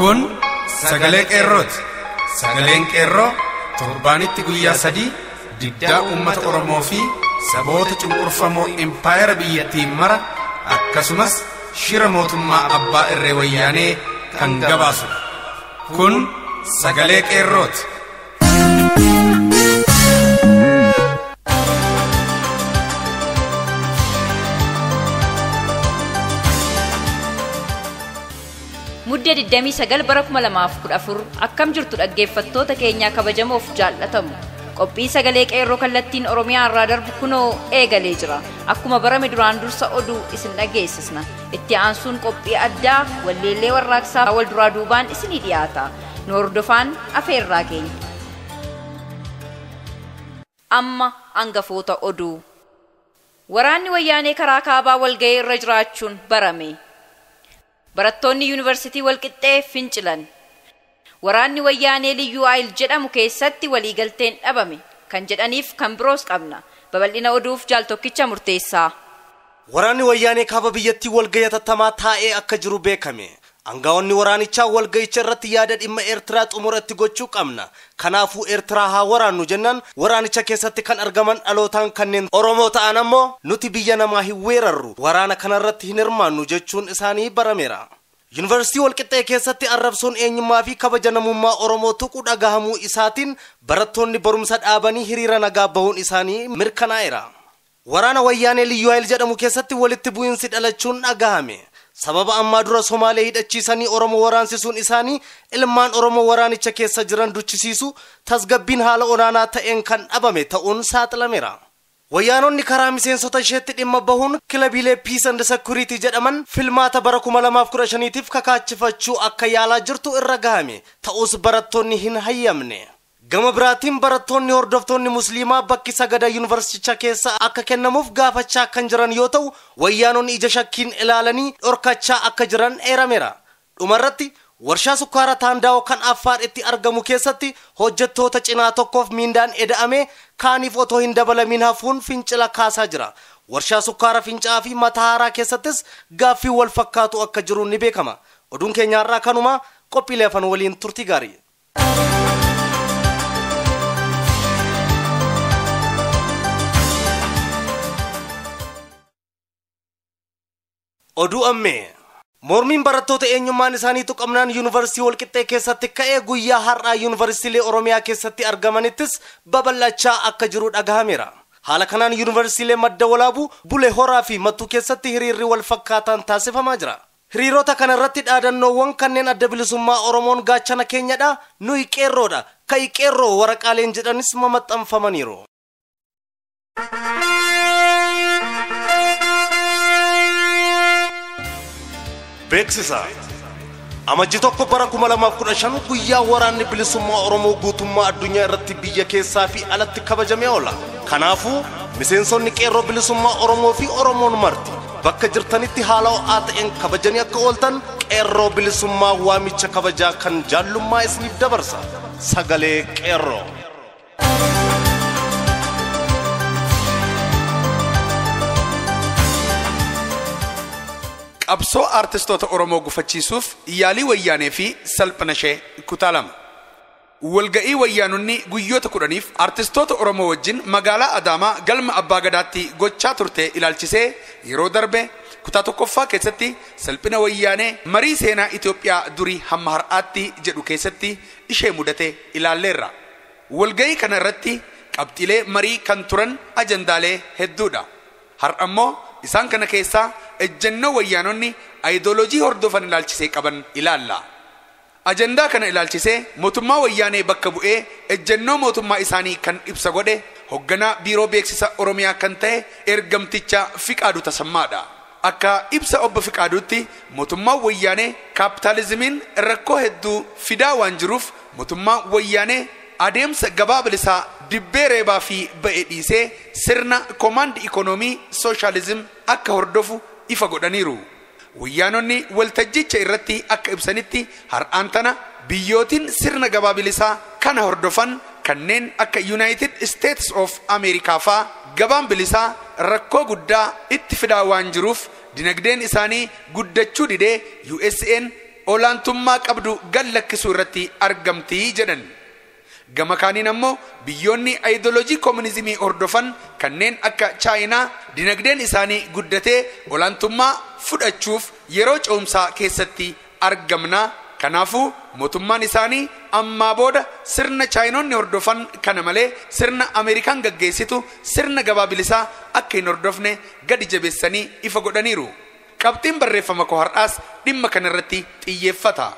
Kun sagalee qeerrooti. Sagaleen qeerroo torbaanitti guyyaa 3 diddaa uummata Oromoo fi saboota cunqurfamoo impaayera biyyattiin mara akkasumas shira mootummaa abbaa irree wayyaanee kan gabaasudha. Kun sagalee qeerrooti. Muddee 29 bara 2014 akkam jirtu dhaggeeffattoota keenyaa kabajamoof jaallatamu. Qophii sagalee qeerroo kallattiin Oromiyaa irraa darbu kunoo eegalee jira. Akkuma barame duraan dursa oduu isin dhageessisna. Itti aansuun qophii addaa walleellee warraaqsaa wal duraa duubaan isinii dhiyaata. Nu hordofaan afeerraa keenya. Amma hangafoota oduu. Waraanni wayyaanee karaa kaabaa walga'ii irra jiraachuun barame. Barattoonni yuunivarsiitii Walqixxee fincilan. Waraanni wayyaanee Liyyuu Ayil jedhamu keessatti waliigalteen dhabame kan jedhaniif kan biroos qabna. Babal'ina oduuf jaaltokkicha murteessaa. Waraanni wayyaanee kaaba biyyattii walga'ii hatattamaa taa'ee akka jiru beekame. Aangaa'onni waraanichaa walga'icha irratti yaada dhimma Eertiraa xumuratti gochuu qabna. Kanaafuu Eertiraa haa waraannu jennaan waraanicha keessatti kan argaman dhalootaan kanneen Oromoo ta'an ammoo nuti biyya namaa hin weerarru, waraana kanarratti hin hirmaannu jechuun isaanii barameera. Yuunivarsiitii Walqixxee keessatti arrabsoon eenyummaa fi kabaja namummaa Oromoo tuquu dhagahamuu isaatiin barattoonni barumsa dhaabanii hiriira nagaa bahuun isaanii mirkanaa'eera. Waraana wayyaanee Liyyuu Hayil jedhamu keessatti walitti bu'iinsi dhalachuun dhagahame. Sababa ammaa dura Somaalee hidhachiisanii Oromoo waraansisuun isaanii ilmaan Oromoo waraanicha keessa jiran duchisiisu tasgabbiin haala olaanaa ta'een kan dhabame ta'uun saaxilameera. Wayyaanonni karaa miseensota isheetti dhimma bahuun kilabiilee Peace and Security jedhaman filmaata bara 2015tiif kakaachifachuu akka yaalaa jirtu irra gahame. Ta'us barattoonni hin hayyamne. Gama biraatiin barattoonni hordoftoonni musliimaa bakki sagada yuunivarsiitichaa keessa akka kennamuuf gaafachaa kan jiran yoo ta'u wayyaanonni ija shakkiin ilaalanii dhorkachaa akka jiran eerameera. Dhumarratti warshaa sukkaara Taandaa'oo kan Affaaritti argamu keessatti hojjettoota cinaa tokkoof miindaan eda'ame kaaniif otoo hin dabalamiin hafuun fincila kaasaa jira. Warshaa sukkaara Fincaa'aa fi Matahaaraa keessattis gaaffii wal fakkaatu akka jiru ni beekama. Oduun keenyaarraa kanuma qophiilee afan waliin turtii gaarii. Oduu ammee. Mormiin barattoota eenyummaan isaanii tuqamnaan yuunivarsiitii Walqixxee keessatti ka'ee guyyaa har'aa yuunivarsiitiilee Oromiyaa keessatti argamanittis babal'achaa akka jiru dhagahameera. Haala kanaan yuunivarsiitiilee Madda Walaabuu, Bule Horaa fi Mattuu keessatti hiriirri wal fakkaataan taasifamaa jira. Hiriirota kanarratti dhaadannoowwan kanneen adda bilisummaa Oromoon gaachana keenyadha, nuyi qeerroodha, ka'i qeerroo waraqaaleen jedhanis mamaxxanfamaniiru. Beeksisa. Amajji 1 bara 2015 guyyaa waraanni bilisummaa Oromoo guutummaa addunyaa irratti biyya keessaa fi alatti kabajamee oola. Kanaafuu miseensonni qeerroo bilisummaa Oromoo fi Oromoon marti bakka jirtanitti haala ho'aa ta'een kabajanii akka ooltan qeerroo bilisummaa waamicha kabajaa kan jaallummaa isiniif dabarsa. Sagalee qeerroo. Qabsoo artistoota Oromoo gufachiisuuf yaalii wayyaanee fi salphina ishee kutaa 2. Walga'ii wayyaanonni guyyoota 10f artistoota Oromoo wajjin magaalaa Adaamaa galma Abbaa Gadaatti gochaa turte ilaalchisee yeroo darbe kutaa 1ffaa keessatti salphina wayyaanee marii seenaa Itoophiyaa durii hamma har'aatti jedhu keessatti ishee mudate ilaalleerra. Walga'ii kana irratti qabxiilee marii kan turan ajandaalee hedduudha. Har'a immoo isaan kana keessaa ejjennoo wayyaanonni ayidooloojii hordofan ilaalchisee qaban ilaalla. Ajandaa kana ilaalchisee mootummaa wayyaanee bakka bu'ee ejjennoo mootummaa isaanii kan ibsa godhe hoogganaa biiroo beeksisa Oromiyaa kan ta'e ergamticha Fiqaaduu Tasammaadha. Akka ibsa obbo Fiqaaduutti mootummaa wayyaanee kaapitaalizimiin rakkoo hedduu fidaa waan jiruuf mootummaa wayyaanee adeemsa gabaa bilisaa dibbee reebaa fi ba'e dhiisee sirna koomaand ikonoomii sooshaalizim akka hordofu ifa godhaniiru. Wayyaanonni waltajjicha irratti akka ibsanitti har'aan tana biyyootiin sirna gabaa bilisaa kana hordofan kanneen akka United States of America faa gabaan bilisaa rakkoo guddaa itti fidaa waan jiruuf dinagdeen isaanii guddachuu didee USA'n olaantummaa qabdu gad lakkisuu irratti argamti jedhan. Gama kaaniin ammoo biyyoonni aayidoloojii koominizimii hordofan kanneen akka Chaayinaa dinagdeen isaanii guddatee olaantummaa fudhachuuf yeroo ce'umsaa keessatti argamna. Kanaafuu mootummaan isaanii ammaa booda sirna Chaayinoonni hordofan kana malee sirna Ameerikaan gaggeessitu sirna gabaa bilisaa akka hin hordofne gadi jabeessanii ifa godhaniiru. Qabxiin barreeffama koo har'aas dhimma kanarratti xiyyeeffata.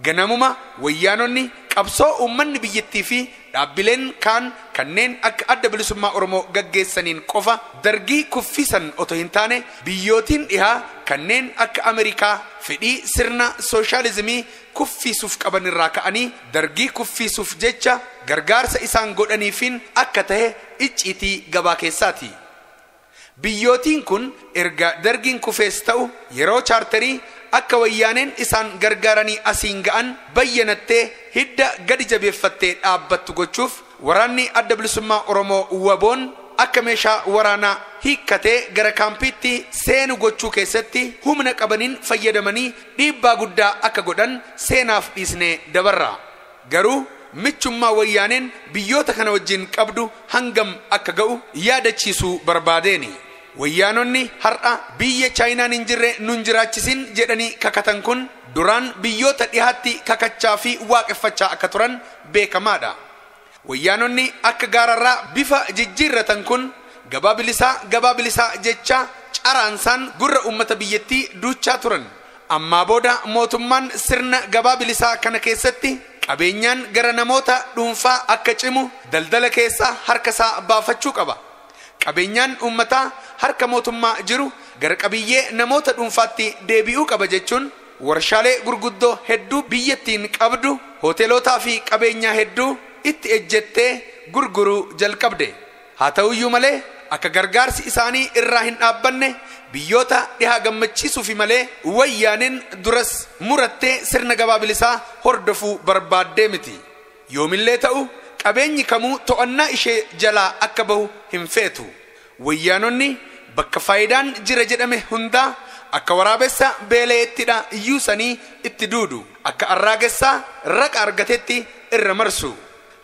Ganamuma wayyaanonni qabsoo uummanni biyyattii fi dhaabbileen kaan kanneen akka adda bilisummaa Oromoo gaggeessaniin qofa dargii kuffisan otoo hin taane biyyootiin dhihaa kanneen akka Ameerikaa fedhii sirna sooshaalizimii kuffisuuf qaban irraa ka'anii dargii kuffisuuf jecha gargaarsa isaan godhaniifiin akka tahe icciitii gabaa keessaati. Biyyootiin kun erga dargiin kufees ta'u yeroo chaartarii akka wayyaaneen isaan gargaaranii asiin ga'an bayyanattee hidda gadi jabeeffattee dhaabbattu gochuuf waraanni adda bilisummaa Oromoo waboon akka meeshaa waraanaa hiikkatee gara kaampiitti seenu gochuu keessatti humna qabaniin fayyadamanii dhiibbaa guddaa akka godhan seenaaf dhiisnee dabarra. Garuu michummaa wayyaaneen biyyoota kana wajjin qabdu hangam akka ga'u yaadachiisuu barbaadeeni. Wayyaanonni har'a biyya Chaayinaan hin jirre nun jiraachisin jedhanii kakatan kun duraan biyyoota dhihaatti kakachaa fi waaqeffachaa akka turan beekamaadha. Wayyaanonni akka gaararraa bifa jijjiirratan kun gabaa bilisaa jecha caraansaan gurra uummata biyyattii duuchaa turan. Ammaa booda mootummaan sirna gabaa bilisaa kana keessatti qabeenyaan gara namoota dhuunfaa akka cimu daldala keessaa harka isaa baafachuu qaba. Qabeenyaan uummataa harka mootummaa jiru gara qabiyyee namoota dhuunfaatti deebi'uu qaba jechuun warshaalee gurguddoo hedduu biyyattiin qabdu hoteelotaa fi qabeenyaa hedduu itti ejjettee gurguruu jalqabde. Haa ta'uyyuu malee akka gargaarsi isaanii irraa hin dhaabbanne biyyoota dhihaa gammachiisuufi malee wayyaaneen duras murattee sirna gabaa bilisaa hordofuu barbaaddee miti. Yoomillee ta'u qabeenyi kamuu to'annaa ishee jalaa akka bahu hin feetu. Wayyaanonni bakka faayidaan jira jedhame hundaa akka waraabessa beela'eettidha iyyuusanii itti duudu. Akka arraagessaa raqa argatetti irra marsu.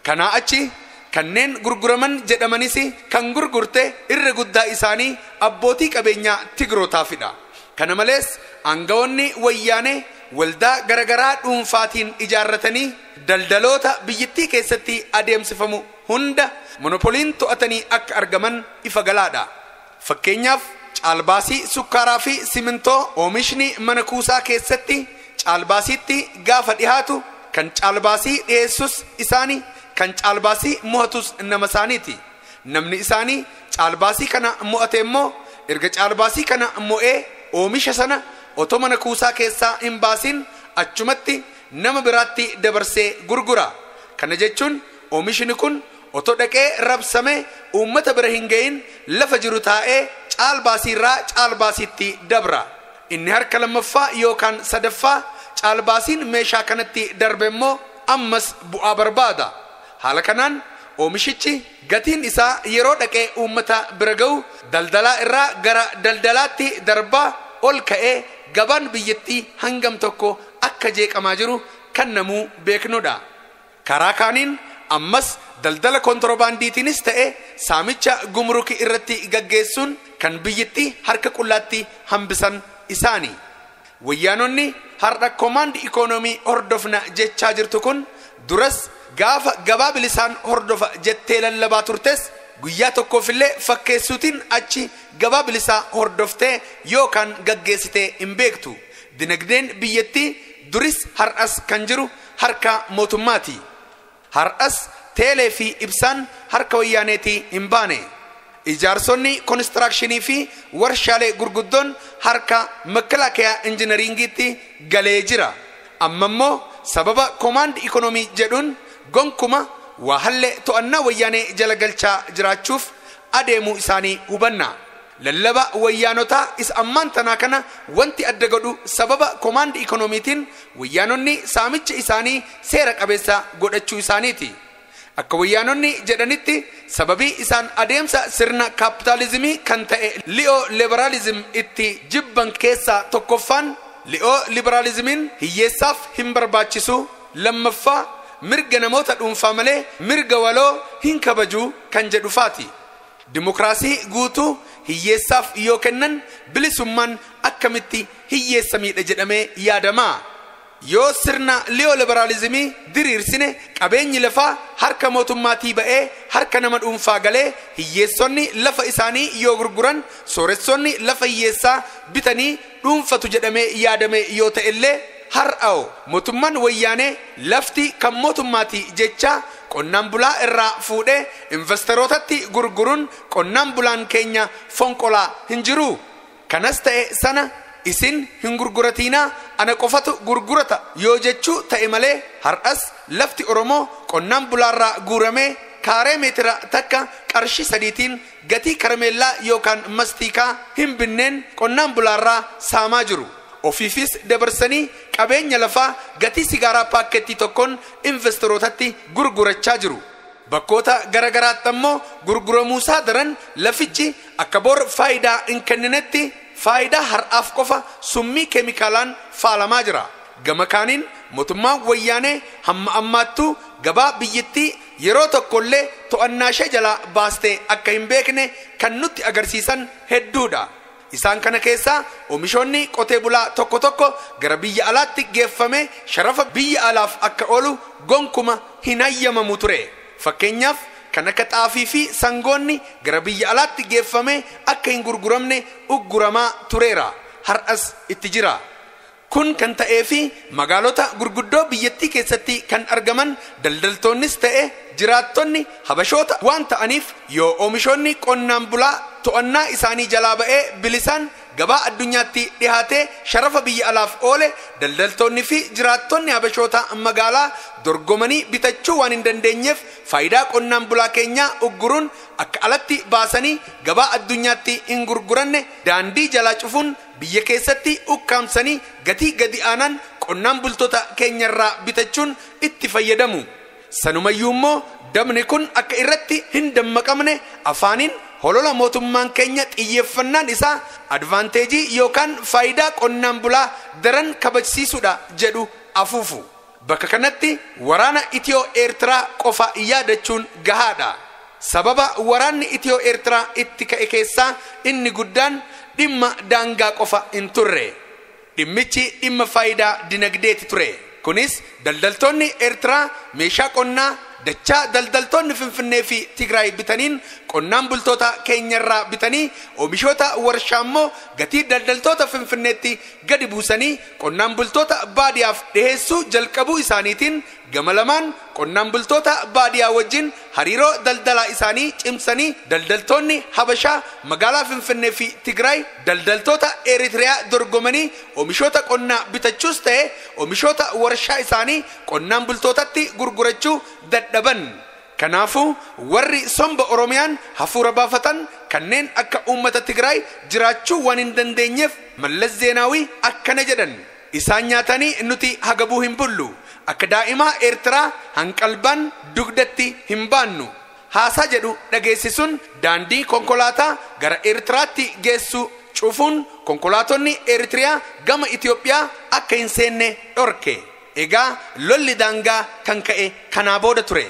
Kanaa achi kanneen gurguraman jedhamanis kan gurgurte irra guddaa isaanii abbootii qabeenyaa Tigrootaafidha. Kana malees aangawoonni wayyaanee waldaa garagaraa dhuunfaatiin ijaarratanii daldaloota biyyattii keessatti adeemsifamu hunda monopoliin to'atanii akka argaman ifa galaadha. Fakkeenyaaf caalbaasii sukkaaraa fi simintoo oomishni mana kuusaa keessatti caalbaasiitti gaafa dhihaatu kan caalbaasii dhiyeessus isaanii kan caalbaasii mo'atus nama isaaniiti. Namni isaanii caalbaasii kana mo'ate immoo erga caalbaasii kana mo'ee oomisha sana otoo mana kuusaa keessaa hin baasin achumatti nama biraatti dabarsee gurgura. Kana jechuun oomishni kun otoo dhaqee rabsame uummata bira hin ga'in lafa jiru taa'ee caalbaasiirraa caalbaasiitti dabra. Inni harka lammaffaa yookaan sadaffaa caalbaasiin meeshaa kanatti darbe immoo ammas bu'aa barbaada. Haala kanaan oomishichi gatiin isaa yeroo dhaqee uummata bira ga'u daldalaa irraa gara daldalaatti darbaa ol ka'ee gabaan biyyattii hangam tokko akka jeeqamaa jiru kan namuu beeknudha. Karaa kaaniin ammas daldala kontiroobaandiitiinis ta'e saamicha gumrukii irratti gaggeessuun kan biyyattii harka qullaatti hambisan isaani. Wayyaanonni har'a koomaand ikoonoomii hordofna jechaa jirtu kun duras gaafa gabaa bilisaan hordofa jettee lallabaa turtes guyyaa tokkoofillee fakkeessuutiin achi gabaa bilisaa hordoftee yookaan gaggeessitee hin beektu. Dinagdeen biyyattii duris har'as kan jiru harka mootummaati. Har'as teelee fi ibsaan harka wayyaaneetii hin baane. Ijaarsonni konistirakshinii fi warshaalee gurguddoon harka makalaakiyaa injinariingiitti galee jira. Amma immoo sababa koomaand ikoonoomii jedhuun gonkuma waa hallee to'annaa wayyaanee jala galchaa jiraachuuf adeemuu isaanii hubanna. Lallaba wayyaanotaa isa ammaan tanaa kana wanti adda godhu sababa koomaand ikoonomiitiin wayyaanonni saamicha isaanii seera qabeessa godhachuu isaaniiti. Akka wayyaanonni jedhanitti sababii isaan adeemsa sirna kaapitaalizimii kan ta'e li'oo liberaalizim itti jibban keessaa tokkoffaan li'oo liberaalizimiin hiyyeessaaf hin barbaachisu, lammaffaa mirga namoota dhuunfaa malee mirga waloo hin kabaju kan jedhufaati. Dimokiraasii guutuu hiyyeessaaf yoo kennan bilisummaan akkamitti hiyyeessa miidha jedhamee yaadamaa? Yoo sirna li'oo liberaalizimii diriirsine qabeenyi lafaa harka mootummaatii ba'ee harka nama dhuunfaa galee hiyyeessonni lafa isaanii yoo gurguran sooressonni lafa hiyyeessaa bitanii dhuunfatu jedhamee yaadame yoo ta'ellee har'aa'o mootummaan wayyaanee lafti kan mootummaatii jecha qonnaan bulaa irraa fuudhee investorootatti gurguruun qonnaan bulaan keenya fonqolaa hin jiru. Kanas ta'e sana isin hin gurguratiinaa ana qofatu gurgurata yoo jechuu ta'e malee har'as lafti Oromoo qonnaan bulaarraa guuramee kaaree meetira takka qarshii 3tiin gatii karameellaa yookaan mastiikaa hin binneen qonnaan bulaarraa saamaa jiru. Ofiifis dabarsanii qabeenya lafaa gatii sigaaraa paakkeettii tokkoon investorootatti gurgurachaa jiru. Bakkoota garagaraatti ammoo gurguramuusaa daran lafichi akka bor faayidaa hin kenninetti faayidaa har'aaf qofa summii keemikaalaan faalamaa jira. Gama kaaniin mootummaan wayyaanee hamma ammaattuu gabaa biyyattii yeroo tokkollee to'annaa ishee jalaa baastee akka hin beekne kan nutti agarsiisan hedduudha. Isaan kana keessaa oomishoonni qotee bulaa tokko tokko gara biyya alaatti geeffame sharafa biyya alaaf akka oolu gonkuma hin hayyamamu ture. Fakkeenyaaf kan akka xaafii fi sangoonni gara biyya alaatti geeffame akka hin gurguramne ugguramaa tureera. Har'as itti jira. Kun kan ta'ee fi magaalota gurguddoo biyyattii keessatti kan argaman daldaltoonnis ta'e jiraattonni habashoota waan ta'aniif yoo oomishoonni qonnaan bulaa to'annaa isaanii jalaa ba'ee bilisaan gabaa addunyaatti dhihaatee sharafa biyya alaaf oole daldaltoonni fi jiraattonni habashoota magaalaa dorgomanii bitachuu waan hin dandeenyeef faayidaa qonnaan bulaa keenyaa ugguruun akka alatti baasanii gabaa addunyaatti hin gurguranne daandii jalaa cufuun biyya keessatti ukkaamsanii gatii gadi aanaan qonnaan bultoota keenyarraa bitachuun itti fayyadamu. Sanumayyuu immoo dabni kun akka irratti hin dammaqamne afaaniin holola mootummaan keenya xiyyeeffannaan isaa advaanteejii yookaan faayidaa qonnaan bulaa daran kabajsiisuudha jedhu afuufu. Bakka kanatti waraana Itiyoo Eertiraa qofa yaadachuun gahaadha. Sababa waraanni Itiyoo Eertiraa itti ka'e keessaa inni guddaan dhimma daangaa qofa hin turre. Dhimmichi dhimma faayidaa dinagdeeti ture. Kunis daldaltoonni Eertiraa meeshaa qonnaa dachaa daldaltoonni Finfinnee fi Tigraay bitaniin qonnaan bultoota keenyarraa bitanii oomishoota warshaa immoo gatii daldaltoota Finfinneetti gadi buusanii qonnaan bultoota baadiyaaf dhiheessuu jalqabuu isaaniitiin gama lamaan qonnaan bultoota baadiyaa wajjin hariiroo daldalaa isaanii cimsanii daldaltoonni Habashaa magaalaa Finfinnee fi Tigraay daldaltoota Eritiriyaa dorgomanii oomishoota qonnaa bitachuus ta'e oomishoota warshaa isaanii qonnaan bultootatti gurgurachuu dadhaban. Kanaafuu warri somba Oromiyaan hafuura baafatan kanneen akka uummata Tigraay jiraachuu waan hin dandeenyeef Mallas Zeenaawii akkana jedhan. Isaan nyaatanii nuti hagabuu hin bullu. Akka daa'imaa Eertiraa hanqalbaan dugdatti hin baannu. Haasaa jedhu dhageessisuun daandii konkolaataa gara Eertiraatti geessu cufuun konkolaatonni Eertiriyaa gama Itoophiyaa akka hin seenne dhorke. Egaa lolli daangaa kan ka'e kanaa booda ture.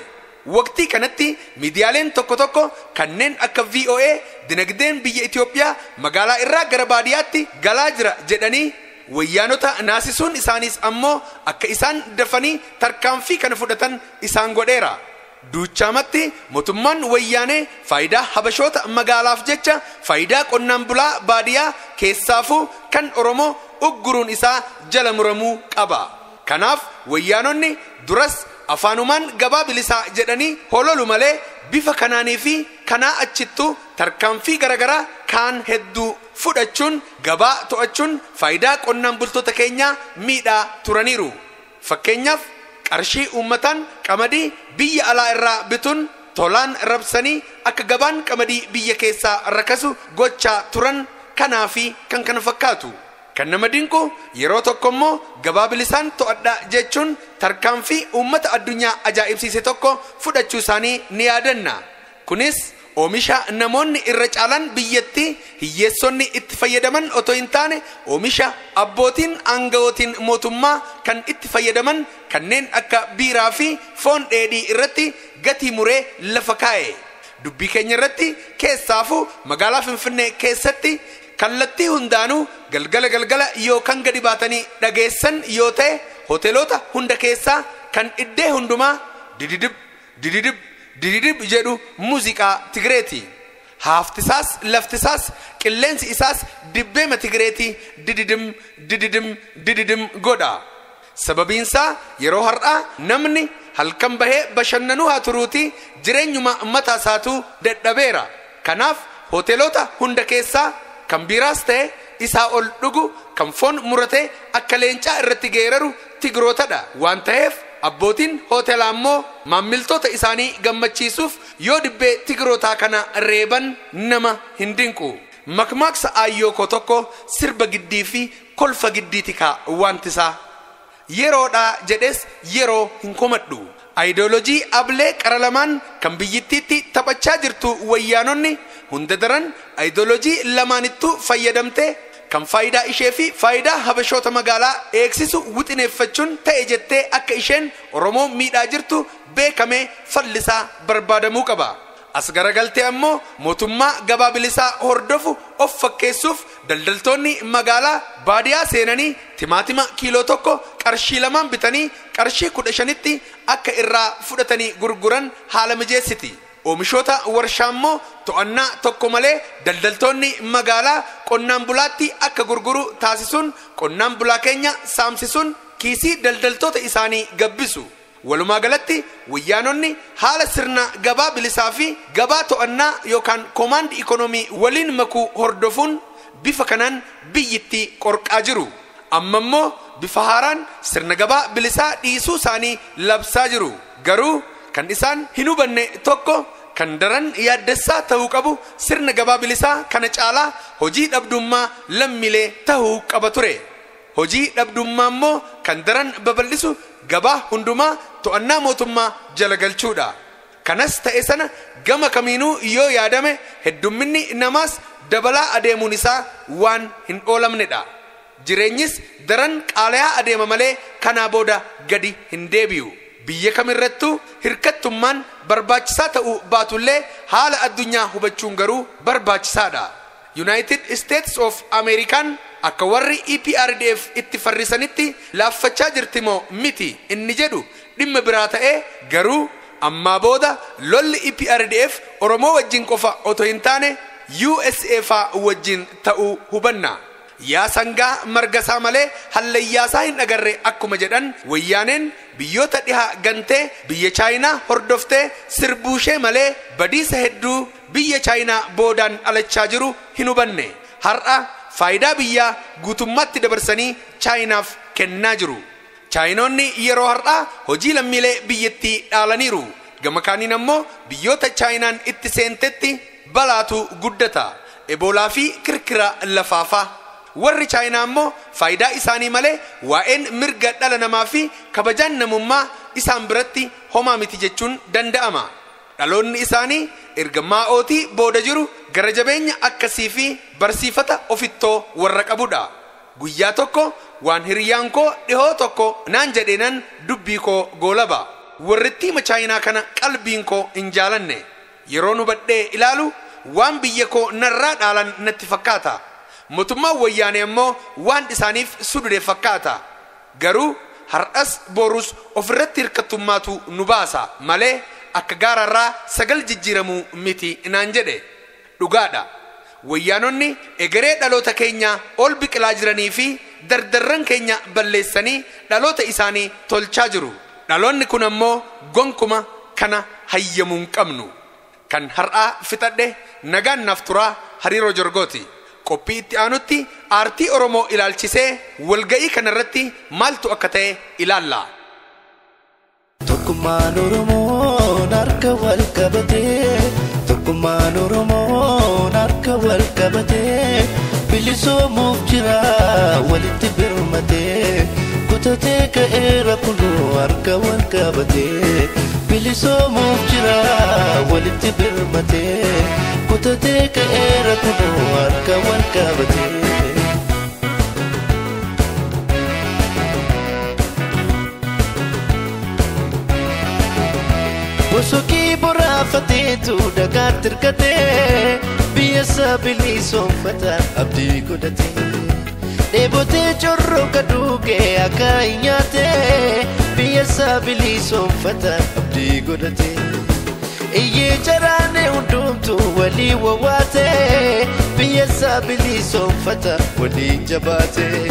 Waqtii kanatti miidiyaaleen tokko tokko kanneen akka VOA dinagdeen biyya Itoophiyaa magaalaa irraa gara baadiyaatti galaa jira jedhanii wayyaanota naasisuun isaaniis ammoo akka isaan dafanii tarkaanfii kana fudhatan isaan godheera. Duuchaamatti mootummaan wayyaanee faayidaa habashoota magaalaaf jecha faayidaa qonnaan bulaa baadiyaa keessaafuu kan Oromoo ugguruun isaa jala muramuu qaba. Kanaaf wayyaanonni duras afaanumaan gabaa bilisaa jedhanii hololu malee bifa kanaanii fi kanaa achittuu tarkaanfii garagaraa kaan hedduu fudhachuun gabaa to'achuun faayidaa qonnaan bultoota keenyaa miidhaa turaniiru. Fakkeenyaaf qarshii uummataan qamadii biyya alaa irraa bituun tolaan rabsanii akka gabaan qamadii biyya keessaa rakasu gochaa turan kanaa fi kan kana fakkaatu. Kan nama dinqu yeroo tokko immoo gabaa bilisaan to'adhaa jechuun tarkaanfii uummata addunyaa ajaa'ibsiise tokko fudhachuu isaanii ni yaadanna. Kunis Oomisha namoonni irra caalan biyyatti hiyyeessonni itti fayyadaman otoo hin taane oomisha abbootiin aanga'ootiin mootummaa kan itti fayyadaman kanneen akka biiraa fi foon dheedhii irratti gatii muree lafa kaa'e. Dubbii keenya irratti keessaafuu magaalaa Finfinnee keessatti kallattii hundaanuu galgala galgala yookaan gadi baatanii dhageessan yoo ta'e hoteelota hunda keessaa kan iddee hundumaa dididib dididib dididib jedhu muuziqaa Tigireeti. Haaftisaas laftisaas qilleensi isaas dibbeema Tigireeti dididim dididim dididim godha. Sababiinsaa yeroo har'aa namni halkan bahee bashannanuu haa turuuti jireenyuma mataa isaatu dadhabeera. Kanaaf hoteelota hunda keessaa kan biiraas ta'e isaa ol dhugu kan foon muratee akka leencaa irratti geeraru Tigirootadha waan ta'eef abbootiin hoteelaa immoo maammiltoota isaanii gammachiisuuf yoo dibbee Tigirootaa kana reeban nama hin dinqu. Makmaaksa aayyoo koo tokko sirba giddii fi kolfa giddiiti kaa wantisaa. Yeroodhaa jedhes yeroo hin komadhu. Ayidoolojii ablee qara lamaan kan biyyittiitti taphachaa jirtu wayyaanonni hunda daran ayidoolojii lamaanittuu fayyadamtee kan faayidaa ishee fi faayidaa habashoota magaalaa eegsisu wixineeffachuun ta'e jettee akka isheen Oromoo miidhaa jirtu beekamee fallisaa barbaadamuu qaba. As garagaltee ammoo mootummaa gabaa bilisaa hordofu of fakkeessuuf daldaltoonni magaalaa baadiyaa seenanii timaatima kiiloo 1 qarshii 2 bitanii qarshii 15tti akka irraa fudhatanii gurguran haala mijeessiti. Oomishoota warshaa immoo to'annaa tokko malee daldaltoonni magaalaa qonnaan bulaatti akka gurguru taasisuun qonnaan bulaa keenya saamsisuun kiisii daldaltoota isaanii gabbisu. Walumaa galatti wayyaanonni haala sirna gabaa bilisaa fi gabaa to'annaa yookaan koomaand ikonoomii waliin makuu hordofuun bifa kanaan biyyittii qorqaa jiru. Amma immoo bifa haaraan sirna gabaa bilisaa dhiisuu isaanii labsaa jiru. Garuu kan isaan hin hubanne tokko kan daran yaaddessaa ta'uu qabu sirna gabaa bilisaa kana caalaa hojii dhabdummaa lammiilee ta'uu qaba ture. Hojii dhabdummaa immoo kan daran babal'isu gabaa hundumaa to'annaa mootummaa jala galchuudha. Kanas ta'e sana gama kamiinuu yoo yaadame heddumminni namaas dabalaa adeemuun isaa waan hin oolamnedha. Jireenyis daran qaalayaa adeema malee kanaa booda gadi hin deebi'u. Biyya kamirrattuu hirkattummaan barbaachisaa ta'uu baatullee haala addunyaa hubachuun garuu barbaachisaadha. United States of American akka warri EPRDF itti farrisanitti laaffachaa jirti moo miti inni jedhu dhimma biraa ta'ee garuu ammaa booda lolli EPRDF Oromoo wajjin qofa otoo hin taane USA faa wajjin ta'uu hubanna. Yaa sangaa margasaa malee hallayyaasaa hin agarre akkuma jedhan wayyaaneen biyyoota dhihaa gantee biyya Chaayinaa hordoftee sirbuushee malee badiisa hedduu biyya Chaayinaa boodaan alachaa jiru hin hubanne. Har'a faayidaa biyyaa guutummaatti dabarsanii Chaayinaaf kennaa jiru. Chaayinoonni yeroo har'aa hojii lammiilee biyyattii dhaalaniiru. Gama kaaniin ammoo biyyoota Chaayinaan itti seentetti balaatu guddata. Eboolaa fi kirkira lafaafaa. Warri Chaayinaa ammoo faayidaa isaanii malee waa'een mirga dhala namaa fi kabajaan namummaa isaan biratti homaa miti jechuun danda'ama. Dhaloonni isaanii erga maa'ootii booda jiru gara jabeenya akkasii fi barsiifata ofittoo warra qabudha. Guyyaa tokko waan hiriyyaan koo dhihoo tokko naan jedheenan dubbii koo goolaba. Warrittii Chaayinaa kana qalbiin koo hin jaalanne. Yeroo nu badhee ilaalu waan biyya koo narraa dhaalan natti fakkaata. Mootummaan wayyaanee ammoo waan isaaniif sudude fakkaata. Garuu har'as borus ofirratti hirkattummaatu nu baasa malee akka gaararraa sagal jijjiiramuu miti naan jedhe. Dhugaadha. Wayyaanonni egeree dhaloota keenya ol biqilaa jiranii fi dardarran keenya balleessanii dhaloota isaanii tolchaa jiru. Dhaloonni kun ammoo gonkuma kana hayyamuu hin qabnu. Kan har'aa fixadhe nagaan naaf turaa hariiroo jorgooti. Qophii itti aanutti aartii Oromoo ilaalchisee walga'ii kanarratti maaltu akka ta'e ilaalla. Tokkummaan Oromoon harka wal qabatee, tokkummaan Oromoon harka wal qabatee, bilisoomuuf jira walitti birmatee. Kutatee ka'eera kunoo harka wal qabatee bilisoomuuf jira walitti birmatee kutatee ka'eera kunoo harka wal qabatee. Bosokii boraafateetu dagaatti hirkatee biyya isaa bilisoomfata abdii godhatee. Dheebotee corroqa duugee akka hin nyaatee biyya isaa bilisoomfata abdii godhatee. Iyyee jaraanee hundumtuu walii wawwaatee biyya isaa bilisoomfata waliin jabaatee.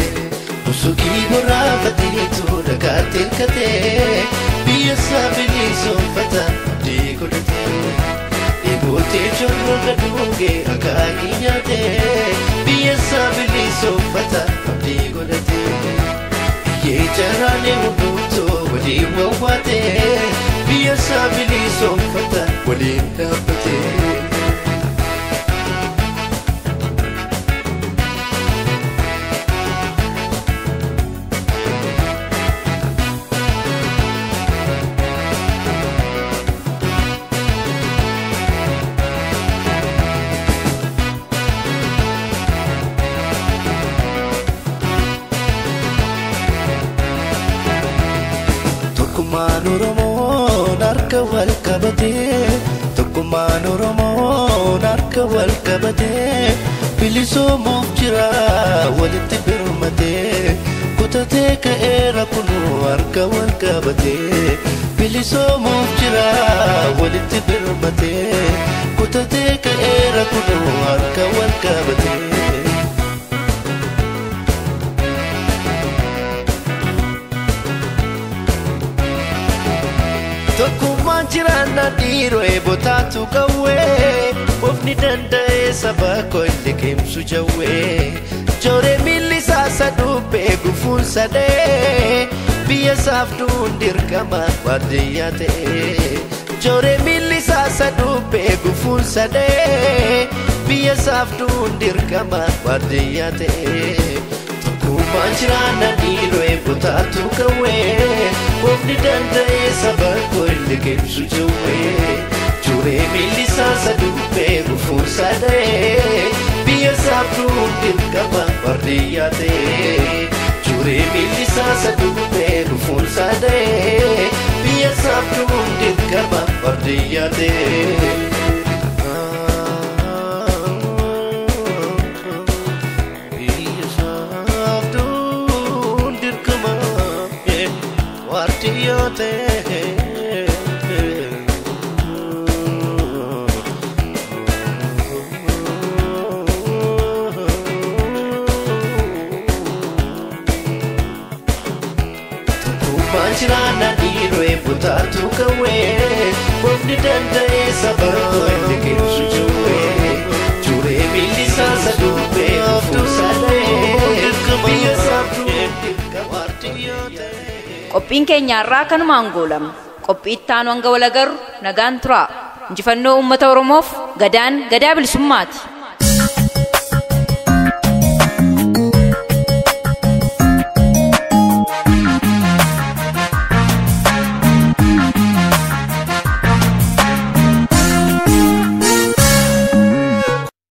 Bosokii boraafateetu dagaatti hirkatee biyya isaa bilisoomfata abdii godhatee. Dheebotee corroqa duugee akka hin nyaatee biyya isaa bilisoomfata abdii godhatee. Iyyee jaraanee hundumtuu waliin wawwaatee biyya isaa bilisoomfata waliin dhaabbatee. Tokkummaan Oromoon harka wal qabatee tokkummaan Oromoon harka wal qabatee bilisoomuuf jira walitti birmatee kutatee ka'eera kunoo harka wal qabatee bilisoomuuf jira walitti birmatee kutatee ka'eera kunoo harka wal qabatee. Tokkummaan jiraannaa dhiiroo eebotaatu qawwee ofni danda'ee saba koo illee keemsu jawwee jooree miilli isaa saduubbee gufuun sadee biyya isaaf du'uun dirqama waardiyyaa ta'ee jooree miilli isaa saduubbee gufuun sadee biyya isaaf du'uun dirqama waardiyyaa ta'ee. Tokkummaan jiraannaa dhiiroo eebotaatu qawwee ofni danda'ee saba koo illee keemsu jawwee jooree miilli isaa saduubbee gufuun sadee biyya isaaf du'uun dirqama waardiyyaa ta'ee jooree miilli isaa saduubbee gufuun sadee biyya isaaf du'uun dirqama waardiyyaa ta'ee. Tokkummaan jiraannaa dhiiroo eebotaatu qawwee ofni danda'ee saba koo illee keemsu jawwee jooree miilli isaa saduubbee gufuun sadee biyya isaaf du'uun dirqama waardiyyaa ta'ee. Qophiin keenya har'aa kanumaan goolama. Qophii itti aanu hanga wal agarru nagaan turaa. Injifannoo uummata Oromoof gadaan gadaa bilisummaati.